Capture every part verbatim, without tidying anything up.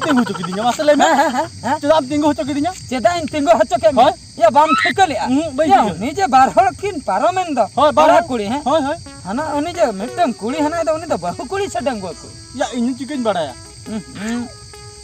ᱛᱤᱸᱜᱩ ᱦᱚᱪᱚ ᱠᱤᱫᱤᱧᱟ, ᱢᱟᱥᱮ ᱞᱟᱹᱭ ᱢᱮ᱾ ᱦᱮᱸ, ᱦᱮᱸ, ᱦᱮᱸ, ᱦᱮᱸ᱾ ᱪᱮᱫᱟᱜ ᱮᱢ ᱛᱤᱸᱜᱩ ᱦᱚᱪᱚ ᱠᱤᱫᱤᱧᱟ? ᱪᱮᱫᱟᱜ ᱤᱧ ᱛᱤᱸᱜᱩ ᱦᱚᱪᱚ ᱠᱮᱫ ᱢᱮᱭᱟ? ᱦᱳᱭ᱾ ᱭᱟ, ᱵᱟᱢ ᱴᱷᱤᱠᱟᱹ ᱞᱮᱜᱼᱟ? ᱩᱸᱦᱩᱸ, ᱵᱟᱹᱧ ᱭᱟ, ᱴᱷᱤᱠᱟᱹ ᱞᱮᱜᱼᱟ᱾ ᱩᱱᱤ ᱡᱮ ᱵᱟᱨ ᱦᱚᱲ ᱠᱤᱱ ᱯᱟᱨᱚᱢᱮᱱ ᱫᱚ, ᱦᱳᱭ, ᱵᱟᱨ ᱠᱚᱲᱟ ᱦᱚᱲ᱾ ᱠᱩᱲᱤ, ᱦᱮᱸ? ᱦᱳᱭ, ᱦᱳᱭ᱾ ᱦᱟᱱᱟ ᱩᱱᱤ ᱡᱮ ᱢᱤᱫᱴᱟᱝ ᱠᱩᱲᱤ ᱦᱮᱱᱟᱭ ᱫᱚ, ᱩᱱᱤ ᱫᱚ ᱵᱟᱹᱦᱩ ᱠᱩᱲᱤ ᱥᱮ ᱰᱟᱺᱜᱩᱣᱟᱹ ᱠᱩᱲᱤ? ᱭᱟ, ᱤᱧ ᱦᱚᱸ ᱪᱤᱠᱟᱹᱧ ᱵᱟᱲᱟᱭᱟ? ᱩᱸᱦᱩᱸ᱾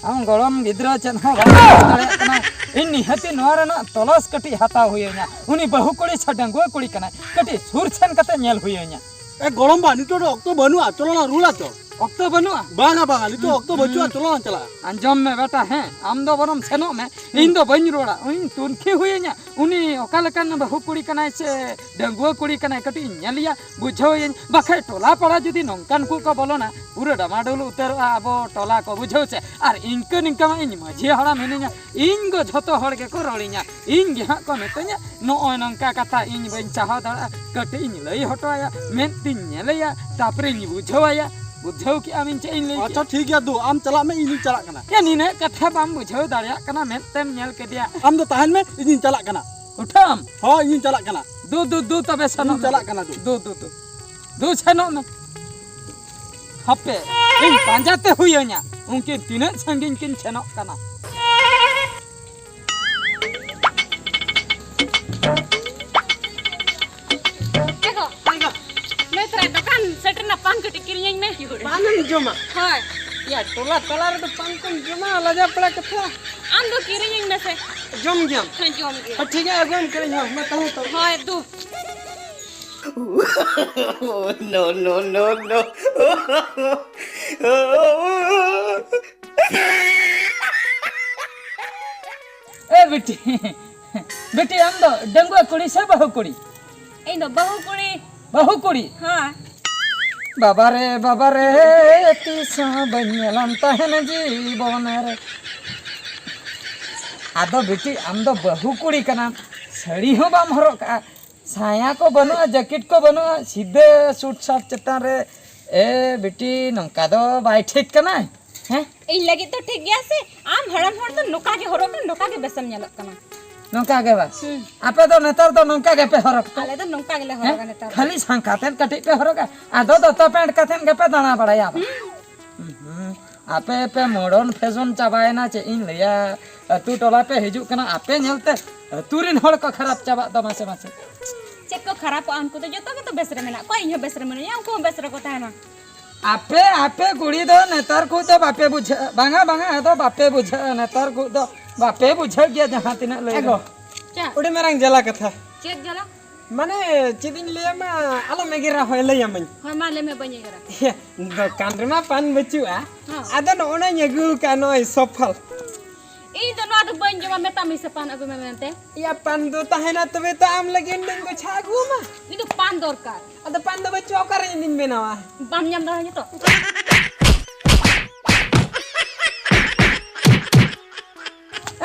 ᱟᱢ ᱜᱚᱲᱚᱢ ᱜᱤᱫᱽᱨᱟᱹ ᱪᱮᱫ ᱦᱚᱸ ᱵᱟᱢ ᱵᱩᱡᱷᱟᱹᱣ ᱫᱟᱲᱮᱭᱟᱜ ᱠᱟᱱᱟ᱾ ᱤᱧ ᱱᱤᱦᱟᱹᱛᱤ ᱱᱚᱣᱟ ᱨᱮᱱᱟᱜ ᱛᱚᱞᱟᱥ ᱠᱟᱹᱴᱤᱡ ᱦᱟᱛᱟᱣ ᱦᱩᱭᱟᱹᱧᱟ᱾ ᱩᱱᱤ ᱵᱟᱹᱦᱩ ᱠᱩᱲᱤ ᱥᱮ ᱰᱟᱺᱜᱩᱣᱟᱹ ᱠᱩᱲᱤ ᱠᱟᱱᱟᱭ, ᱠᱟᱹᱴᱤᱡ ᱥᱩᱨ ᱥᱮᱱ ᱠᱟᱛᱮ ᱧᱮᱞ ᱦᱩᱭᱟᱹᱧᱟ᱾ ᱮ ᱜᱚᱲᱚᱢ ᱵᱟ, ᱱᱤᱛᱚᱜ ᱫᱚ ᱚᱠᱛᱚ ᱵᱟᱹᱱᱩᱜᱼᱟ, ᱪᱚᱞᱚ ᱞᱟᱝ ᱨᱩᱣᱟᱹᱲᱟ ᱪᱚ᱾ ᱚᱠᱛᱚ ᱵᱟᱹᱱᱩᱜᱼᱟ? ᱵᱟᱝᱟ, ᱵᱟᱝᱟ, ᱱᱤᱛᱚᱜ ᱦᱩᱸ, ᱚᱠᱛᱚ ᱵᱟᱹᱪᱩᱜᱼᱟ, ᱦᱩᱸ᱾ ᱪᱚᱞᱚ ᱞᱟᱝ ᱪᱟᱞᱟᱜᱼᱟ᱾ ᱟᱸᱡᱚᱢ ᱢᱮ ᱵᱮᱴᱟ, ᱦᱮᱸ, ᱟᱢ ᱫᱚ ᱵᱚᱨᱚᱢ ᱥᱮᱱᱚᱜ ᱢᱮ, ᱦᱩᱸ᱾ ᱤᱧ ᱫᱚ ᱵᱟᱹᱧ ᱨᱩᱣᱟᱹᱲᱟ᱾ ᱩᱱᱤ ᱛᱩᱱᱠᱷᱤ ᱦᱩᱭᱟᱹᱧᱟ, ᱩᱱᱤ ᱚᱠᱟ ᱞᱮᱠᱟᱱ ᱵᱟᱹᱦᱩ ᱠᱩᱲᱤ ᱠᱟᱱᱟᱭ ᱥᱮ ᱰᱟᱺᱜᱩᱣᱟᱹ ᱠᱩᱲᱤ ᱠᱟᱱᱟᱭ, ᱠᱟᱹᱴᱤᱡ ᱤᱧ ᱧᱮᱞᱮᱭᱟ, ᱵᱩᱡᱷᱟᱹᱣᱮᱭᱟᱹᱧ, ᱵᱟᱠᱷᱟᱡ ᱴᱚᱞᱟ ᱯᱟᱲᱟ ᱡᱩᱫᱤ ᱱᱚᱝᱠᱟᱱ ᱠᱚ ᱠᱚ ᱵᱚᱞᱚᱱᱟ, ᱯᱩᱨᱟᱹ ᱰᱟᱢᱟᱰᱳᱞ ᱩᱛᱟᱹᱨᱚᱜᱼᱟ ᱟᱵᱚ ᱴᱚᱞᱟ ᱠᱚ, ᱵᱩᱡᱷᱟᱹᱣ ᱪᱮ? ᱟᱨ ᱤᱱᱠᱟᱹ ᱱᱤᱝᱠᱟᱹ ᱢᱟ ᱤᱧ ᱢᱟᱹᱡᱷᱤ ᱦᱟᱲᱟᱢ ᱦᱤᱱᱟᱹᱧᱟ, ᱤᱧ ᱜᱚ ᱡᱷᱚᱛᱚ ᱦᱚᱲ ᱜᱮᱠᱚ ᱨᱚᱲᱤᱧᱟ, ᱤᱧ ᱜᱮ ᱦᱟᱸᱜ ᱠᱚ ᱢᱤᱛᱟᱹᱧᱟ, ᱱᱚᱜᱼᱚᱭ ᱱᱚᱝᱠᱟ ᱠᱟᱛᱷᱟ ᱤᱧ ᱵᱟᱹᱧ ᱥᱟᱦᱟᱣ ᱫᱟᱲᱮᱭᱟᱜᱼᱟ, ᱠᱟᱹᱴᱤᱡ ᱤᱧ ᱞᱟᱹᱭ ᱦᱚᱴᱚ ᱟᱭᱟ, ᱢᱮᱫ ᱛᱤᱧ ᱧᱮᱞᱮᱭᱟ, ᱛᱟᱯᱚᱨᱮᱧ ᱵᱩᱡᱷᱟᱹᱣᱟᱭᱟ᱾ ᱵᱩᱡᱷᱟᱹᱣ ᱠᱮᱜᱼᱟᱢ ᱤᱧ ᱪᱮᱫ ᱤᱧ ᱞᱟᱹᱭ ᱟᱪᱪᱷᱟ, ᱠᱮᱜᱼᱟ? ᱴᱷᱤᱠ ᱜᱮᱭᱟ ᱫᱩ, ᱟᱢ ᱪᱟᱞᱟᱜ ᱢᱮ, ᱤᱧᱤᱧ ᱪᱟᱞᱟᱜ ᱠᱟᱱᱟ᱾ ᱭᱟ, ᱱᱤᱱᱟᱹᱜ ᱠᱟᱛᱷᱟ ᱵᱟᱢ ᱵᱩᱡᱷᱟᱹᱣ ᱫᱟᱲᱮᱭᱟᱜ ᱠᱟᱱᱟ, ᱢᱮᱫ ᱛᱮᱢ ᱧᱮᱞ ᱠᱮᱫᱮᱭᱟ᱾ ᱟᱢ ᱫᱚ ᱛᱟᱦᱮᱱ ᱢᱮ, ᱤᱧᱤᱧ ᱪᱟᱞᱟᱜ ᱠᱟᱱᱟ᱾ ᱩᱴᱷᱟᱹᱢ᱾ ᱦᱳᱭ, ᱤᱧᱤᱧ ᱪᱟᱞᱟᱜ ᱠᱟᱱᱟ᱾ ᱫᱩ, ᱫᱩ, ᱫᱩ, ᱛᱚᱵᱮ ᱥᱮᱱᱚᱜ ᱤᱧᱤᱧ ᱪᱟᱞᱟᱜ ᱢᱮ᱾ ᱠᱟᱱᱟ ᱫᱩ᱾ ᱫᱩ, ᱫᱩ, ᱫᱩ᱾ ᱫᱩ, ᱥᱮᱱᱚᱜ ᱢᱮ᱾ ᱦᱟᱯᱮ, ᱤᱧ ᱯᱟᱸᱡᱟ ᱛᱮ ᱦᱩᱭᱟᱹᱧᱟ, ᱩᱱᱠᱤᱱ ᱛᱤᱱᱟᱹᱜ ᱥᱟᱺᱜᱤᱧ ᱠᱤᱱ ᱥᱮᱱᱚᱜ ᱠᱟᱱᱟ᱾ ᱮ ᱜᱚ, ᱮ ᱜᱚ᱾ ᱱᱩᱭ ᱛᱚᱨᱟ ᱫᱚᱠᱟᱱ ᱥᱮᱴᱮᱨ ᱨᱮᱱᱟᱜ ᱯᱟᱱ ᱠᱟᱹᱴᱤᱡ ᱠᱤᱨᱤᱧᱟᱹᱧ ᱢᱮ᱾ ᱯᱟᱱᱮᱢ ᱡᱚᱢᱟ? ᱦᱳᱭ᱾ ᱭᱟ, ᱴᱚᱞᱟ ᱛᱟᱞᱟ ᱨᱮᱫᱚ ᱯᱟᱱ ᱠᱚᱢ ᱡᱚᱢᱟ, ᱞᱟᱡᱟ ᱯᱟᱲᱟ ᱠᱟᱛᱷᱟ᱾ ᱟᱢ ᱫᱚ ᱠᱤᱨᱤᱧᱟᱹᱧ ᱢᱮᱥᱮ᱾ ᱡᱚᱢ ᱜᱮᱭᱟᱢ? ᱦᱮᱸ, ᱡᱚᱢ ᱜᱮᱭᱟᱹᱧ᱾ ᱦᱳᱭ, ᱴᱷᱤᱠ ᱜᱮᱭᱟ, ᱟᱹᱜᱩᱣᱟᱢ ᱠᱟᱹᱱᱟᱹᱧ, ᱦᱳᱭ, ᱢᱟ ᱛᱟᱦᱮᱸ ᱦᱟᱛᱟᱲ᱾ ᱦᱳᱭ, ᱫᱩ᱾ No, no, no, no. ᱮ ᱵᱤᱴᱤ, ᱵᱤᱴᱤ, ᱟᱢ ᱫᱚ ᱰᱟᱺᱜᱩᱣᱟᱹ ᱠᱩᱲᱤ ᱥᱮ ᱵᱟᱹᱦᱩ ᱠᱩᱲᱤ? ᱤᱧ ᱫᱚ ᱵᱟᱹᱦᱩ ᱠᱩᱲᱤ᱾ ᱵᱟᱹᱦᱩ ᱠᱩᱲᱤ? ᱦᱳᱭ᱾ ᱵᱟᱵᱟ ᱨᱮ, ᱵᱟᱵᱟ ᱨᱮ, ᱛᱤᱥ ᱦᱚᱸ ᱵᱟᱹᱧ ᱧᱮᱞᱟᱢ ᱛᱟᱦᱮᱱ ᱡᱤᱵᱚᱱ ᱨᱮ᱾ ᱟᱫᱚ ᱵᱤᱴᱤ, ᱟᱢ ᱫᱚ ᱵᱟᱹᱦᱩ ᱠᱩᱲᱤ ᱠᱟᱱᱟᱢ, ᱥᱟᱹᱲᱤ ᱦᱚᱸ ᱵᱟᱢ ᱦᱚᱨᱚᱜ ᱠᱟᱜᱼᱟ, ᱥᱟᱭᱟ ᱠᱚ ᱵᱟᱹᱱᱩᱜᱼᱟ, ᱡᱮᱠᱮᱴ ᱠᱚ ᱵᱟᱹᱱᱩᱜᱼᱟ, ᱥᱤᱫᱷᱟᱹ ᱥᱩᱴ ᱥᱟᱴ ᱪᱮᱛᱟᱱ ᱨᱮ᱾ ᱮ ᱵᱤᱴᱤ, ᱱᱚᱝᱠᱟ ᱫᱚ ᱵᱟᱭ ᱴᱷᱤᱠ ᱠᱟᱱᱟ᱾ ᱦᱮᱸ? ᱤᱧ ᱞᱟᱹᱜᱤᱫ ᱫᱚ ᱴᱷᱤᱠ ᱜᱮᱭᱟ ᱥᱮ? ᱟᱢ ᱦᱟᱲᱟᱢ ᱦᱚᱲ ᱫᱚ ᱱᱚᱝᱠᱟ ᱜᱮ ᱦᱚᱨᱚᱜ ᱢᱮ, ᱱᱚᱝᱠᱟ ᱜᱮ ᱵᱮᱥᱮᱢ ᱧᱮᱞᱚᱜ ᱠᱟᱱᱟ᱾ ᱱᱚᱝᱠᱟ ᱜᱮ ᱵᱟᱝ? ᱦᱩᱸ᱾ ᱟᱯᱮ ᱫᱚ ᱱᱮᱛᱟᱨ ᱫᱚ ᱱᱚᱝᱠᱟ ᱜᱮᱯᱮ ᱦᱚᱨᱚᱜᱽ ᱛᱮ? ᱟᱞᱮ ᱫᱚ ᱱᱚᱝᱠᱟ ᱜᱮᱞᱮ ᱦᱮᱸ? ᱦᱚᱨᱚᱜᱟ ᱱᱮᱛᱟᱨ ᱫᱚ᱾ ᱠᱷᱟᱹᱞᱤ ᱥᱟᱝᱠᱷᱟ ᱛᱮᱫ ᱠᱟᱹᱴᱤᱡ ᱯᱮ ᱦᱚᱨᱚᱜᱟ, ᱟᱫᱚ ᱫᱚᱛᱚ ᱯᱮᱱᱴ ᱠᱟᱛᱮᱫ ᱜᱮᱯᱮ ᱫᱟᱬᱟ ᱵᱟᱲᱟᱭᱟ ᱵᱟᱝ? ᱦᱩᱸ᱾ ᱦᱩᱸ᱾ ᱟᱯᱮ ᱯᱮ modern fashion ᱪᱟᱵᱟᱭᱮᱱᱟ, ᱪᱮᱫ ᱤᱧ ᱞᱟᱹᱭᱟ᱾ ᱟᱹᱛᱩ ᱴᱚᱞᱟ ᱯᱮ ᱦᱤᱡᱩᱜ ᱠᱟᱱᱟ, ᱟᱯᱮ ᱧᱮᱞᱛᱮ ᱟᱹᱛᱩ ᱨᱮᱱ ᱦᱚᱲ ᱠᱚ ᱠᱷᱟᱨᱟᱯ ᱪᱟᱵᱟᱜ ᱫᱚ ᱢᱟᱥᱮ ᱢᱟᱥᱮ᱾ ᱪᱮᱫ ᱠᱚ ᱠᱷᱟᱨᱟᱯᱚᱜᱼᱟ? ᱩᱱᱠᱩ ᱫᱚ ᱡᱚᱛᱚ ᱜᱮᱛᱚ ᱵᱮᱥ ᱨᱮ ᱢᱮᱱᱟᱜ ᱠᱚᱣᱟ, ᱤᱧ ᱦᱚᱸ ᱵᱮᱥ ᱨᱮ ᱢᱮᱱᱟᱹᱧᱟ, ᱩᱱᱠᱩ ᱦᱚᱸ ᱵᱮᱥ ᱨᱮᱠᱚ ᱛᱟᱦᱮᱱᱟ᱾ ᱟᱯᱮ, ᱟᱯᱮ ᱠᱩᱲᱤ ᱫᱚ ᱱᱮᱛᱟᱨ ᱠᱚ ᱫᱚ ᱵᱟᱯᱮ ᱵᱩᱡᱷᱟᱹᱜᱼᱟ᱾ ᱵᱟᱝᱟ, ᱵᱟᱝᱟ, ᱟᱫᱚ ᱵᱟᱯᱮ ᱵᱩᱡᱷᱟᱹᱜᱼᱟ᱾ ᱱᱮᱛᱟᱨ ᱠᱚ ᱫᱚ ᱵᱟᱯᱮ ᱵᱩᱡᱷᱟᱹᱜ ᱜᱮᱭᱟ ᱡᱟᱦᱟᱸ ᱛᱤᱱᱟᱹᱜ ᱞᱟᱹᱭ ᱪᱮᱫ? ᱨᱮᱦᱚᱸ᱾ ᱪᱮᱫ? ᱟᱹᱰᱤ ᱢᱟᱨᱟᱝ ᱡᱟᱞᱟ ᱠᱟᱛᱷᱟ᱾ ᱪᱮᱫ ᱡᱟᱞᱟ? ᱢᱟᱱᱮ, ᱪᱮᱫ ᱤᱧ ᱞᱟᱹᱭᱟᱢᱟ, ᱟᱞᱚᱢ ᱮᱜᱮᱨᱟ, ᱦᱳᱭ, ᱞᱟᱹᱭᱟᱢᱟᱹᱧ᱾ ᱦᱳᱭ, ᱢᱟ ᱞᱟᱹᱭ ᱢᱮ, ᱵᱟᱹᱧ ᱮᱜᱮᱨᱟ᱾ ᱤᱭᱟᱹ, ᱫᱚᱠᱟᱱ ᱨᱮᱢᱟ ᱯᱟᱱ ᱵᱟᱹᱪᱩᱜᱼᱟ᱾ ᱦᱚᱸ᱾ ᱟᱫᱚ ᱱᱚᱜᱼᱚ ᱱᱟᱧ ᱟᱹᱜᱩ ᱟᱠᱟᱫ, ᱱᱚᱜᱼᱚᱭ ᱥᱚᱯᱷᱚᱞ᱾ ᱤᱧ ᱫᱚ ᱱᱚᱣᱟ ᱫᱚ ᱵᱟᱹᱧ ᱡᱚᱢᱟ, ᱢᱮᱛᱟᱜ ᱢᱮ ᱥᱮ ᱯᱟᱱ ᱟᱹᱜᱩ ᱢᱮ ᱢᱮᱱᱛᱮ᱾ ᱤᱭᱟ, ᱯᱟᱱ ᱫᱚ ᱛᱟᱦᱮᱱᱟ, ᱛᱚᱵᱮ ᱛᱚ ᱟᱢ ᱞᱟᱹᱜᱤᱫ ᱫᱚᱧ ᱜᱚᱪᱷᱟ ᱟᱹᱜᱩ ᱟᱢᱟ᱾ ᱤᱧ ᱫᱚ ᱯᱟᱱ ᱫᱚᱨᱠᱟᱨ᱾ ᱟᱫᱚ ᱯᱟᱱ ᱫᱚ ᱵᱟᱹᱪᱩᱜᱼᱟ, ᱚᱠᱟᱨᱮ ᱤᱧ ᱫᱩᱧ ᱵᱮᱱᱟᱣᱟ? ᱵᱟᱢ ᱧᱟᱢ ᱫᱟᱲᱮᱭᱟᱹᱧᱟ ᱛᱚ?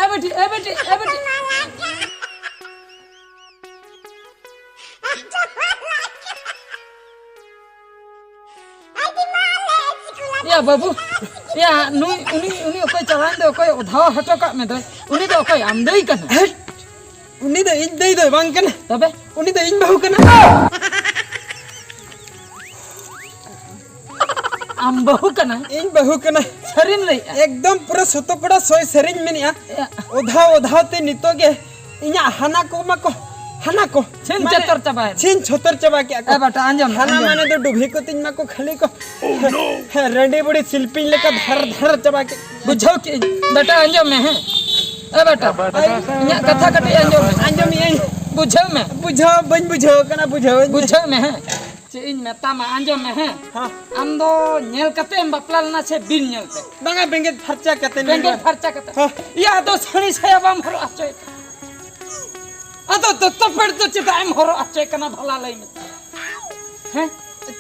ᱮ ᱵᱤᱴᱤ, ᱮ ᱵᱤᱴᱤ, ᱮ ᱵᱤᱴᱤ᱾ ᱭᱟ ᱵᱟᱹᱵᱩ, ᱭᱟ ᱱᱩᱭ, ᱩᱱᱤ, ᱩᱱᱤ ᱚᱠᱚᱭ ᱪᱟᱞᱟᱣᱮᱱ ᱫᱚ, ᱚᱠᱚᱭ ᱚᱫᱷᱟᱣ ᱦᱚᱴᱚ ᱠᱟᱜ ᱢᱮ ᱫᱚᱭ, ᱩᱱᱤ ᱫᱚ ᱚᱠᱚᱭ ᱟᱢ ᱫᱟᱹᱭ ᱠᱟᱱᱟ? ᱦᱮᱴ! ᱩᱱᱤ ᱫᱚ ᱤᱧ ᱫᱟᱹᱭ ᱫᱚᱭ ᱵᱟᱝ ᱠᱟᱱᱟ᱾ ᱛᱚᱵᱮ? ᱩᱱᱤ ᱫᱚ ᱤᱧ ᱵᱟᱹᱦᱩ ᱠᱟᱱᱟ᱾ ᱟᱢ ᱵᱟᱹᱦᱩ ᱠᱟᱱᱟ? ᱤᱧ ᱵᱟᱹᱦᱩ ᱠᱟᱱᱟ᱾ ᱥᱟᱹᱨᱤᱢ ᱞᱟᱹᱭᱮᱜᱼᱟ? ᱮᱠᱫᱚᱢ ᱯᱩᱨᱟᱹ ᱥᱚᱛᱚᱠᱚᱲᱟ ᱥᱚᱭ ᱥᱟᱹᱨᱤᱧ ᱢᱮᱱᱮᱜᱼᱟ᱾ ᱭᱟ᱾ ᱚᱫᱷᱟᱣ ᱚᱫᱷᱟᱣ ᱛᱮ ᱱᱤᱛᱚᱜ ᱜᱮ ᱤᱧᱟᱜ ᱦᱟᱱᱟ ᱠᱚ ᱢᱟ ᱠᱚ, ᱦᱟᱱᱟ ᱠᱚ᱾ ᱪᱷᱤᱱ ᱢᱟᱱᱮ, ᱪᱷᱟᱹᱛᱟᱹᱨ ᱪᱟᱵᱟᱭᱮᱱ᱾ ᱪᱷᱤᱱ ᱪᱷᱟᱹᱛᱟᱹᱨ ᱪᱟᱵᱟ ᱠᱮᱜᱼᱟ ᱠᱚ᱾ ᱮ ᱵᱟᱴᱟ, ᱟᱸᱡᱚᱢ ᱢᱮ, ᱦᱟᱱᱟ ᱟᱸᱡᱚᱢ ᱢᱟᱱᱮ ᱢᱮ᱾ ᱫᱚ ᱰᱩᱵᱷᱤ ᱠᱚ ᱛᱤᱧ ᱢᱟ ᱠᱚ ᱠᱷᱟᱹᱞᱤ ᱠᱚ᱾ Oh, no! ᱦᱮᱸ, ᱨᱟᱺᱰᱤ ᱵᱩᱲᱤ ᱥᱤᱞᱯᱤᱧ ᱞᱮᱠᱟ ᱫᱷᱟᱨ ᱫᱷᱟᱨ ᱪᱟᱵᱟ ᱠᱮᱫ᱾ ᱵᱩᱡᱷᱟᱹᱣ ᱠᱮᱜᱼᱟᱹᱧ᱾ ᱵᱟᱴᱟ, ᱟᱸᱡᱚᱢ ᱢᱮ, ᱦᱮᱸ᱾ ᱮ ᱵᱟᱴᱟ, ᱟᱭ᱾ ᱤᱧᱟᱜ ᱠᱟᱛᱷᱟ ᱠᱟᱹᱴᱤᱡ ᱟᱸᱡᱚᱢ ᱢᱮ᱾ ᱟᱸᱡᱚᱢᱮᱜᱼᱟᱹᱧ᱾ ᱵᱩᱡᱷᱟᱹᱣ ᱢᱮ᱾ ᱵᱩᱡᱷᱟᱹᱣ ᱵᱟᱹᱧ ᱵᱩᱡᱷᱟᱹᱣ ᱠᱟᱱᱟ, ᱵᱩᱡᱷᱟᱹᱣᱟᱹᱧ ᱢᱮ᱾ ᱵᱩᱡᱷᱟᱹᱣ ᱢᱮ, ᱦᱮᱸ᱾ ᱪᱮᱫ ᱤᱧ ᱢᱮᱛᱟᱢᱟ, ᱟᱸᱡᱚᱢ ᱢᱮ, ᱦᱮᱸ᱾ ᱦᱮᱸ᱾ ᱟᱢ ᱫᱚ ᱧᱮᱞ ᱠᱟᱛᱮ ᱮᱢ ᱵᱟᱯᱞᱟ ᱞᱮᱱᱟ ᱥᱮ ᱵᱤᱱ ᱧᱮᱞ ᱛᱮ? ᱵᱟᱝᱟ, ᱵᱮᱸᱜᱮᱫ ᱯᱷᱟᱨᱪᱟ ᱠᱟᱛᱮ᱾ ᱵᱮᱸᱜᱮᱫ ᱯᱷᱟᱨᱪᱟ ᱠᱟᱛᱮ? ᱦᱮᱸ᱾ ᱤᱭᱟᱹ, ᱟᱫᱚ ᱥᱟᱹᱲᱤ ᱥᱟᱭᱟ ᱵᱟᱢ ᱦᱚᱨᱚᱜ ᱦᱚᱪᱚᱭᱮᱫ ᱠᱟᱱᱟ? ᱟᱫᱚ ᱫᱚᱛᱚ ᱯᱮᱲ ᱫᱚ ᱪᱮᱫᱟᱜ ᱮᱢ ᱦᱚᱨᱚᱜ ᱦᱚᱪᱚᱭᱮᱫ ᱠᱟᱱᱟ, ᱵᱷᱟᱞᱟ ᱞᱟᱹᱭ ᱢᱮ? ᱦᱮᱸ?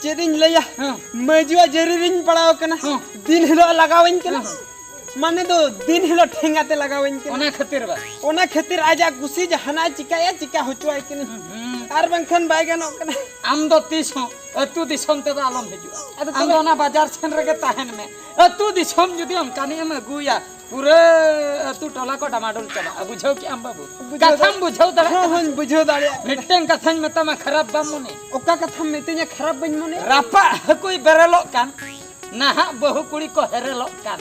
ᱪᱮᱫ ᱤᱧ ᱞᱟᱹᱭᱟ? ᱦᱮᱸ᱾ ᱢᱟᱹᱡᱩᱣᱟᱜ ᱡᱟᱹᱨᱤ ᱨᱤᱧ ᱯᱟᱲᱟᱣ ᱠᱟᱱᱟ᱾ ᱦᱮᱸ᱾ ᱫᱤᱱ ᱦᱤᱞᱳᱜ ᱞᱟᱜᱟᱣᱟᱹᱧ ᱠᱟᱱᱟ᱾ ᱦᱮᱸ᱾ ᱢᱟᱱᱮ ᱫᱚ ᱫᱤᱱ ᱦᱤᱞᱳᱜ ᱴᱷᱮᱸᱜᱟ ᱛᱮ ᱞᱟᱜᱟᱣᱟᱹᱧ ᱠᱟᱱᱟ᱾ ᱚᱱᱟ ᱠᱷᱟᱹᱛᱤᱨ ᱵᱟ? ᱚᱱᱟ ᱠᱷᱟᱹᱛᱤᱨ ᱟᱡᱟᱜ ᱠᱩᱥᱤ ᱡᱟᱦᱟᱱᱟᱜ ᱮ ᱪᱤᱠᱟᱹᱭᱟ, ᱪᱤᱠᱟᱹ ᱦᱚᱪᱚᱣᱟᱭ ᱠᱟᱹᱱᱟᱹᱧ᱾ ᱦᱩᱸ, ᱦᱩᱸ᱾ ᱟᱨ ᱵᱟᱝᱠᱷᱟᱱ ᱵᱟᱭ ᱜᱟᱱᱚᱜ ᱠᱟᱱᱟ᱾ ᱟᱢ ᱫᱚ ᱛᱤᱥ ᱦᱚᱸ ᱟᱹᱛᱩ ᱫᱤᱥᱚᱢ ᱛᱮᱫᱚ ᱟᱞᱚᱢ ᱦᱤᱡᱩᱜᱼᱟ᱾ ᱟᱫᱚ ᱟᱢ ᱛᱚᱵᱮ? ᱫᱚ ᱚᱱᱟ ᱵᱟᱡᱟᱨ ᱥᱮᱱ ᱨᱮᱜᱮ ᱛᱟᱦᱮᱱ ᱢᱮ᱾ ᱟᱹᱛᱩ ᱫᱤᱥᱚᱢ ᱡᱩᱫᱤ ᱚᱱᱠᱟᱱᱤᱡ ᱮᱢ ᱟᱹᱜᱩᱭᱟ, ᱯᱩᱨᱟᱹ ᱟᱹᱛᱩ ᱴᱚᱞᱟ ᱠᱚ ᱰᱟᱢᱟᱰᱳᱞ ᱪᱟᱵᱟᱜᱼᱟ᱾ ᱵᱩᱡᱷᱟᱹᱣ ᱠᱮᱜᱼᱟᱢ ᱵᱟᱹᱵᱩ? ᱵᱩᱡᱷᱟᱹᱣ ᱠᱟᱛᱷᱟᱢ ᱫᱟᱲᱮ-, ᱵᱩᱡᱷᱟᱹᱣ ᱫᱟᱲᱮᱭᱟᱜ ᱦᱚᱸ, ᱠᱟᱱᱟ? ᱦᱚᱸᱧ ᱵᱩᱡᱷᱟᱹᱣ ᱫᱟᱲᱮᱭᱟᱜ ᱠᱟᱱᱟ᱾ ᱢᱤᱫᱴᱮᱱ ᱠᱟᱛᱷᱟᱧ ᱢᱮᱛᱟᱢᱟ, ᱠᱷᱟᱨᱟᱯ ᱵᱟᱢ ᱢᱚᱱᱮᱭᱟ? ᱚᱠᱟ ᱠᱟᱛᱷᱟᱢ ᱢᱤᱛᱟᱹᱧᱟ ᱠᱷᱟᱨᱟᱯ ᱵᱟᱹᱧ ᱢᱚᱱᱮᱭᱟ? ᱨᱟᱯᱟᱜ ᱦᱟᱹᱠᱩᱭ ᱵᱮᱨᱮᱞᱚᱜ ᱠᱟᱱ, ᱱᱟᱦᱟᱜ ᱵᱟᱹᱦᱩ ᱠᱩᱲᱤ ᱠᱚ ᱦᱮᱨᱮᱞᱚᱜ ᱠᱟᱱ᱾